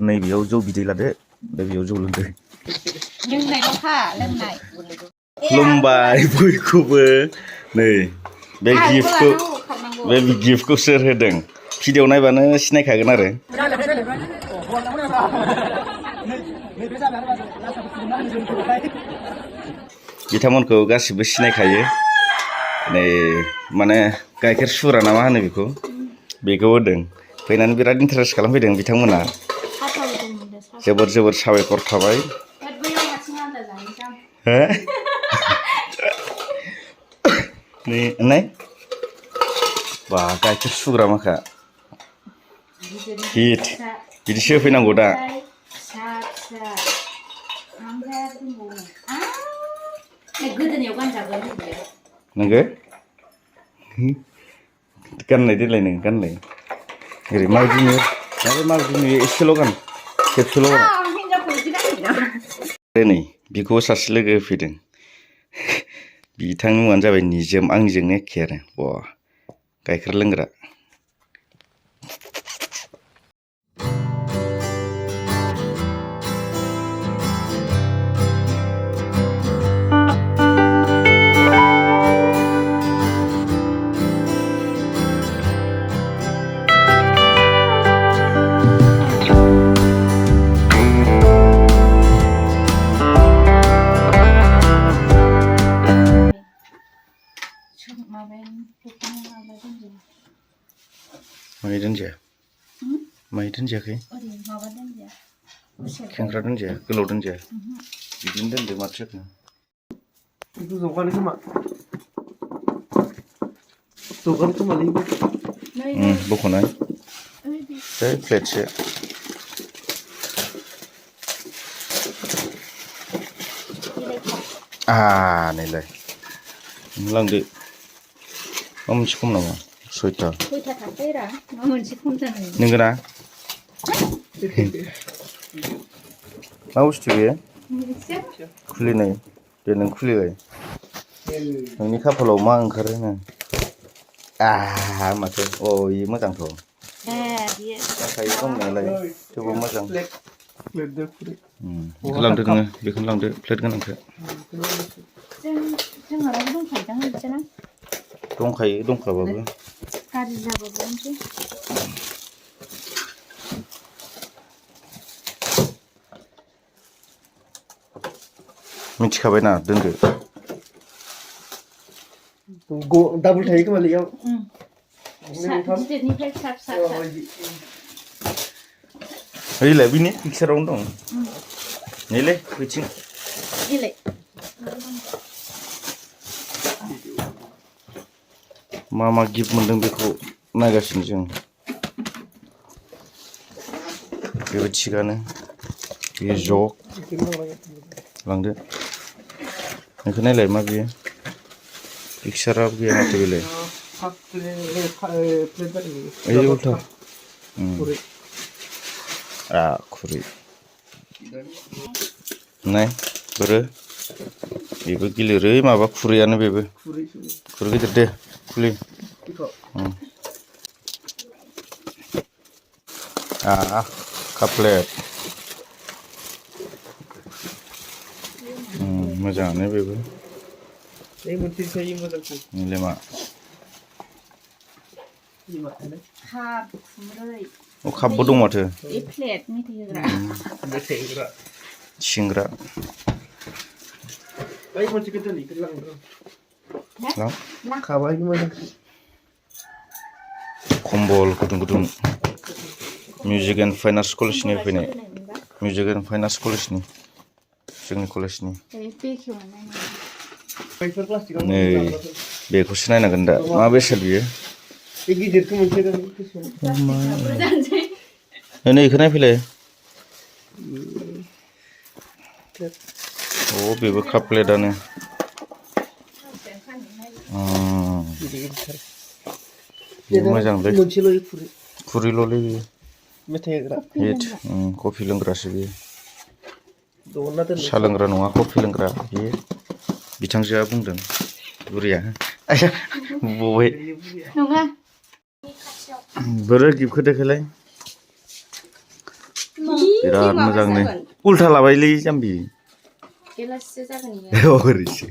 नैबेयाव जौ बिदै लादो नैबेयाव जौ लोंदो लोंनायल'खा लोंनाय खुलुमबाय बयखौबो नै बे गिफ्टखौ सोर होदों भिडिअ नायबानो सिनायखागोन आरो बिथांमोनखौ गासिबो सिनायखायो नै माने गाइखेर सुरा ना मा होनो बेखौ होदों फैनानै बिराद इन्टारेस्ट खालामफैदों बिथांमोना जोबोर साबायखर थाबाय नै बा गाइखेर सुग्रा माखा हिट बिदिसो होफैनांगौ दा नोंगो गाननाय देलाय नों गाननाय ओरै माबायदि नुयो एसेल' गान खेबसेल' गान नै बिखौ सासे लोगो होफैदों बिथांनि मुङानो जाबाय निजोम आंनिजोंनो एखे आरो बा गाइखेर लोंग्रा माइ दोनजाया माइ दोनजायाखै खेंख्रा दोनजाया गोलाव दोनजाया बिदिनो दोनदो माथो बख'नाय प्लेटसे नैलाय लांदो मा मोनसे खम नामा सयथा थाखायरा मा मोनसे खम जानाय नोंगोना मा बुस्थु बेयो खुलिनाय दे नों खुलिबाय नोंनि खाफालाव मा ओंखारो नो माथो इयो मोजांथ' जाखायो दंनायालाय थेवबो मोजां बेखौ लांदो नोङो बेखौनो लांदो प्लेट गोनांखौ दंखायो दंखाबाबो गाज्रि जाबाबो मिथिखाबायना दोनदो डाबल थायो खोमा लेयाव गिदिरनिफ्राय फिसा फिसा ओइलाय बिनि पिक्सारावनो दं नैलै बैथिं मा गिफ्ट मोनदों बेखौ नायगासिनो जों बेबो थिगानो बे जग लांदो नोंखौ नायलाय मा बेयो पिक्सारा गैया माथो बेलाय ओइ उल्था खुरै नाय बोरो बेबो गिलिरै माबा खुरैयानो बेबो खुरै गिदिर दे खुलि काप प्लेट मोजाङानो बेबो लेमा कापबो दं माथो सिंग्रा कम्बल गुदुं मिउजिक एन्ड फाइन आर्ट्स कलेजनि फैनाय मिउजिक एन्ड फाइन आर्ट्स कलेजनि जोंनि कलेजनि नै बेखौसो नायनांगोन दा मा बेसाद बियो नै इखौ नायफैलाय बेबो काप प्लेटआनो मोजांलै खुरैल'लै बेयो हिट कफि लोंग्रासो बेयो साहा लोंग्रा नङा कफि लोंग्रा बेयो बिथांजोआ बुंदों बुरिया बबाय बोरो गिफ्टखौ देखायलाय बिराद मोजांनो उल्था लाबायलै जाम्बि गिलाससो जागोन इयो ओरैसो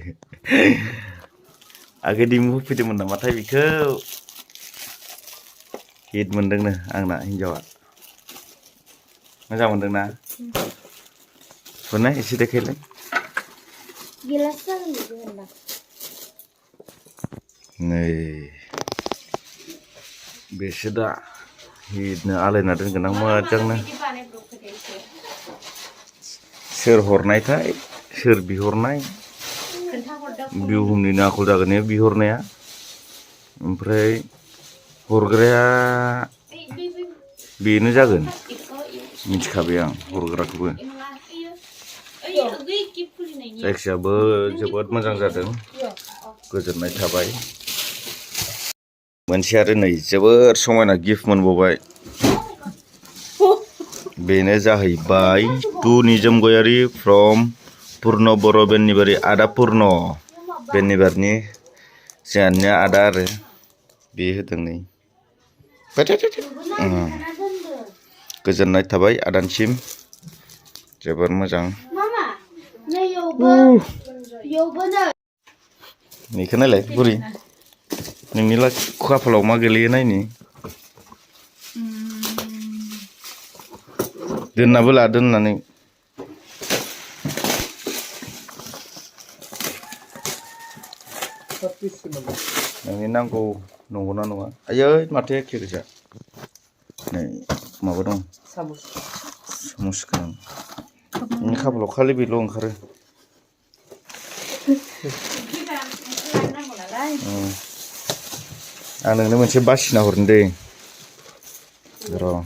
आगे दिमु होफैदोंमोन नामाथाय बेखौ हिट मोनदोंनो आंना हिन्जावा मोजां मोनदोंना हरनाय एसे देखायलाय गिलास जागोन बिदि होनबा नै बेसो दा हिटनो आलायना दोनगोन आं मोजांनो सोर हरनायथाय सोर बिहरनाय बिहुमनिनो आखल जागोन ने बिहरनाया ओमफ्राय हरग्राया बेनो जागोन मिथिखाबाय आं हरग्राखौबो जायखियाबो जोबोद मोजां जादों गोजोननाय थाबाय मोनसे आरो नै जोबोद समायना गिफ्ट मोनबावबाय बेनो जाहैबाय टु निजोम गयारि फ्रम पुर्न बर' बेन्निबारि आदा पुर्न बेन्निबारिनि जोंहानिया आदा आरो बे होदों नै गोजोननाय थाबाय आदानिसिम जोबोर मोजां बेखौ नायलाय बुरि नोंनि खाफालाव मा गोलैयो नायनि दोननाबो ला दोननानै नोंनि नांगौ नंगौना नङा आयै माथो एखे गोजा नै माबा दं सामुस गोनां नोंनि खाफालाव खालि बेल' ओंखारो आं नोंनो मोनसे बासिना हरनो दे र'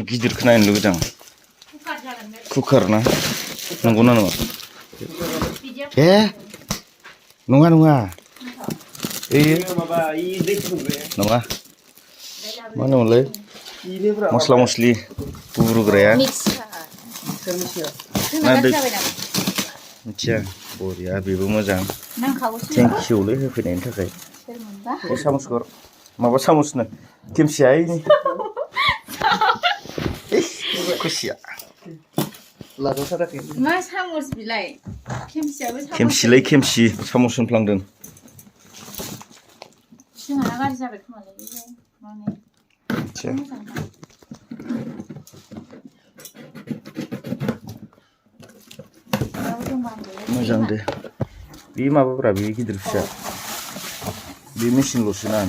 गिदिरखौ नायनो लुगैदों आं कुकार ना नंगौना नङा ए नङा नङा नङा मा होनोमोनलाय मस्ला मस्लि रुग्राया मिथिया बरिया बेबो मोजां थेंकिउलै होफैनायनि थाखाय बे सामुसखौ माबा सामुसनो खेमसिया ओइनि खुसिया मा सामस बिलाय खेमसियाबो खेमसिलाय खेमसि सामुस होनफ्लांदों जोंहा गाज्रि जाबाय खोमालै मोजां दे बे माबाफोरा बे गिदिर फिसा बे मेचिनल'सो ना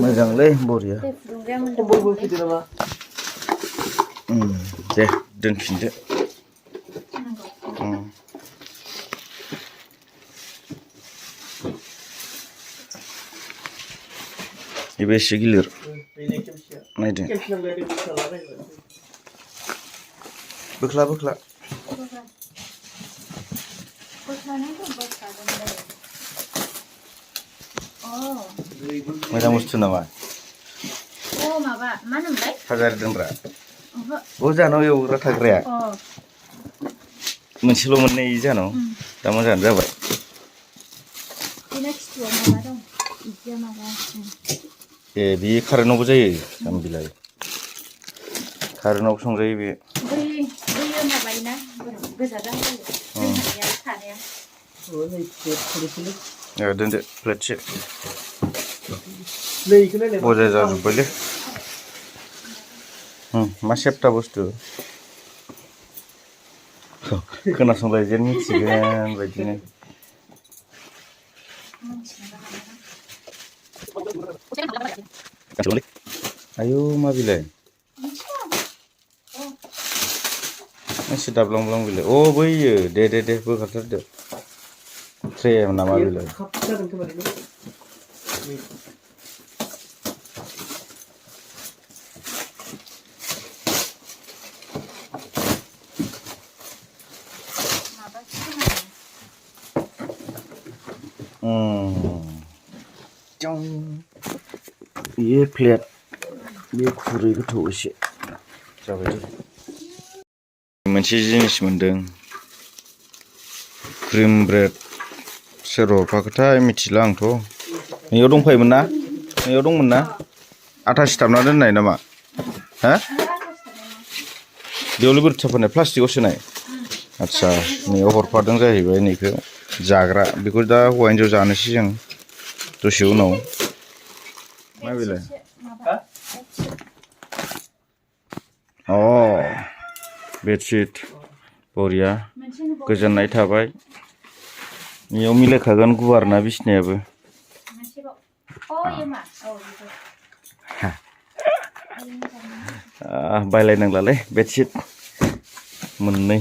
मोजांलै बरिया दे दोनफिनदो बेबो एसे गिलिर नायदो बोख्ला बोख्ला मोजां बुस्थु नामा माबा मा होनोमोनलाय हाजार दोनग्रा अ जाहानाव एवग्रा थाग्राया मोनसेल' मोननै जाहानाव दा मोजाङानो जाबाय ए बे कारेन्टआवबो जायो जाम्बिलाय कारेन्टआवबो संजायो बे दोनदो प्लेटसे बजाय जाजोब्बायलै मा सेप्ता बुस्थु खोनासंलाय जेन मिथिगोन बायदिनो आयौ मा बिलाय एसे दाब्लां ब्लां बिलाय अ बैयो दे दे दे बोखारथारदो ट्रे नामा बिलाय ये प्लेट बे खुरै गोथौ एसे जाबाय दे मोनसे जिनिस मोनदों क्रिम ब्रेड सोर हरफाखोथाय मिथिला आंथ' नैयाव दंफायोमोन ना नैयाव दंमोन ना आथा सिथाबना दोननाय नामा हा बेयावलाय बोरै थाफानाय प्लास्टिकआव सोनाय आदसा नैयाव हरफादों जाहैबाय नैखौ जाग्रा बेखौ दा हौवा हिन्जाव जानोसै जों दसे उनाव मा बेलाय अ बेडशिट बरिया गोजोननाय थाबाय बेयाव मिलायखागोन गुवार ना बिसनायाबो बायलायनांलालै बेडशिट मोननै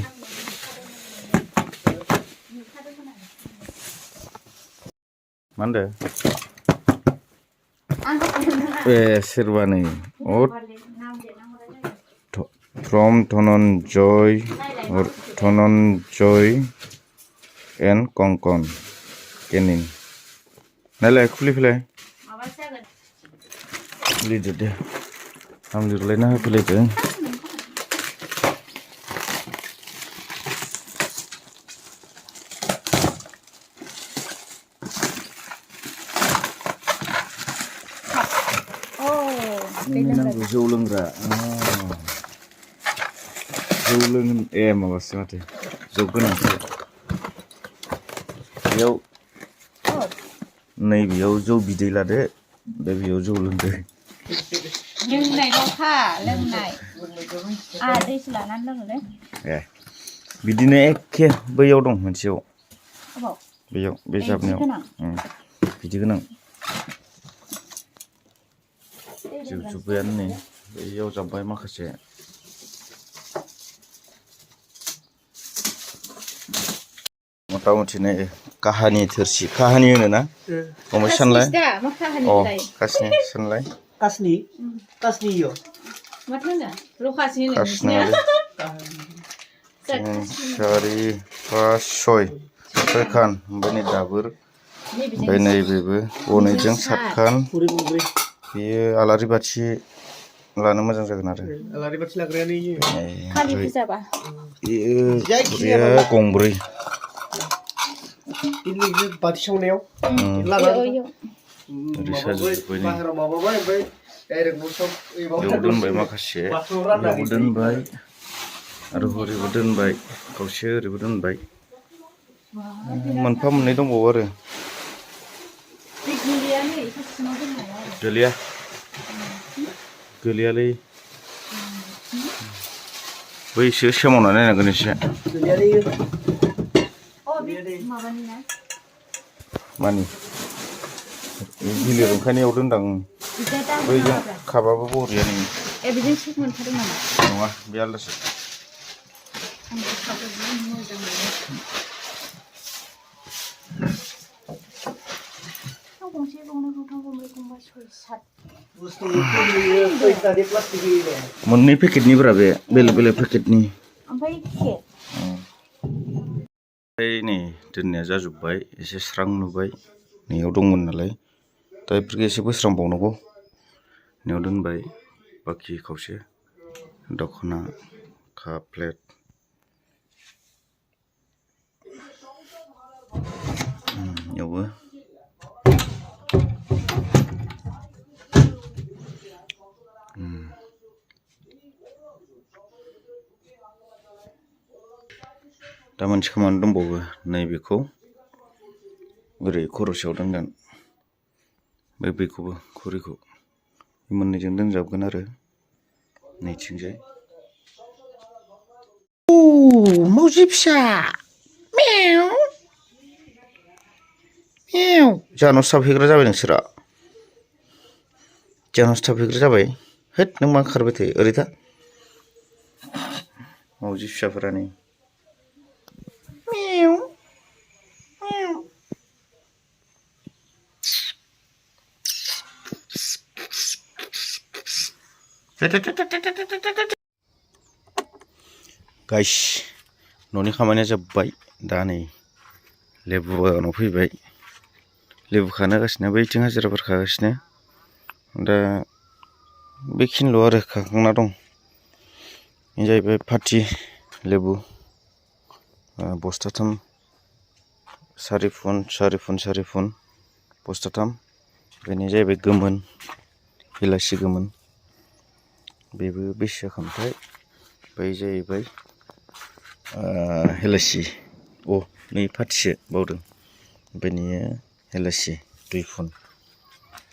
मा होनदो ए सोरबा नै from Dhananjay and Konkan Kenin नायलाय खुलिफैलाय खुलिदो दे आं लिरलायना होफैलायदों नांगौ जौ लोंग्रा जौ लों ए माबासो माथो जौ गोनांसो बेयाव नैबेयाव जौ बिदै लादो दा बेयाव जौ लोंदो लोंनायल'खा लोंनाय दैसो लानानै लोङोलै ए बिदिनो एखे बैयाव दं मोनसेयाव बैयाव बे जाबनायाव बिदि गोनां जोबजोब्बायानो नै बैयाव जाब्बाय माखासे मथा मथि नै काहानि थोरसि काहानि होनो ना गंबै सानलाय अ कासनि सानलाय कासनि इयो माथो होनो लखासो होनो सारि पास सयखान ओमफ्राय नै दाबोर ओमफ्राय नैबेबो गनैजों 7 खान बेयो आलारि बाथि लानो मोजां जागोन आरो आलारि बाथि लाग्रायानो इयो खालि फुजाबा बेयो गंब्रै इलिगे बाथि सावनायाव बाहेराव माबाबाय ओमफ्राय डाइरेक्ट न'साव बेयाव दोनबाय माखासे बेयावबो दोनबाय आरो हरैबो दोनबाय खावसे ओरैबो दोनबाय मोनफा मोननै दंबावो आरो गोलैयालै बैसो सोमावना नायनांगोन एसे मानि गिलिर ओंखायनो दोनदां बैजों खाबाबो बरिया नों बिदिनो सेक मोनथारदों नामा नङा बे आलदासो गंसे गंनै गंथाम गंब्रै गंबा 6 7 मोननै पेकेटनिब्रा बे बेलेग बेलेग पेकेटनि ओमफ्राय नै दोननाया जाजोब्बाय एसे स्रां नुबाय नैयाव दंमोन नालाय दा बेफोरखौ एसे बोस्रांबावनांगौ नैयाव दोनबाय बाखि खावसे दख'ना काप प्लेट इयावबो दा मोनसे खामानि दंबावो नैबेखौ ओरै खर'सायाव दोनगोन बेखौबो खुरैखौ मोननैजों दोनजाबगोन आरो नैथिंजाय मावजि फिसा मेव मेव जाहानावसो थाफैग्रा जाबाय नोंसोरा जाहानावसो थाफैग्रा जाबाय होद नों मा खारबाय थायो ओरै था मावजि फिसाफोरा नै मेव मेव गाइस न'नि खामानिया जोब्बाय दा नै लेबु बागानाव फैबाय लेबु खानो होगासिनो बैथिं हाजिराफोर खागासिनो दा बेखिनिल' आरो खाखांना दं बे जाहैबाय फाथि लेबु बस्थाथाम सारि फुन बस्थाथाम बेनि जाहैबाय गोमोन हेलासि गोमोन बेबो बेसे जाखोमोनथाय बै जाहैबाय हेलासि नै फाथिसो बावदों बेनिया हेलासि 2 फुन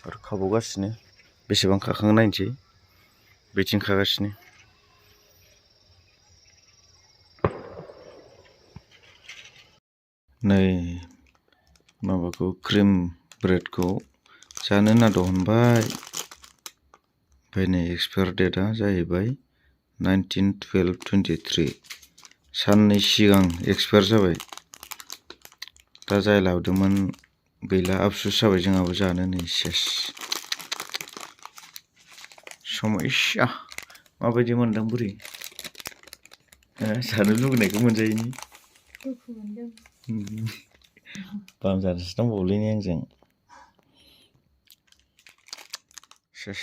आरो खाबावगासिनो बेसेबां खाखाङो नायनोसै बेथिं खागासिनो नै माबाखौ क्रिम ब्रेडखौ जानो होनना दिहुनबाय ओमफ्राय नै एक्सपायार डेटआ जाहैबाय 19/12/23 साननै सिगां एक्सपायार जाबाय दा जाय लाबोदोंमोन गैला आफसुस जाबाय जोंहाबो जानो नै सेस समयसा माबायदि मोनदों बुरि जानो लुगैनायखौ मोनजायैनि बाम जानोसो दंबावोलै आंजों सेस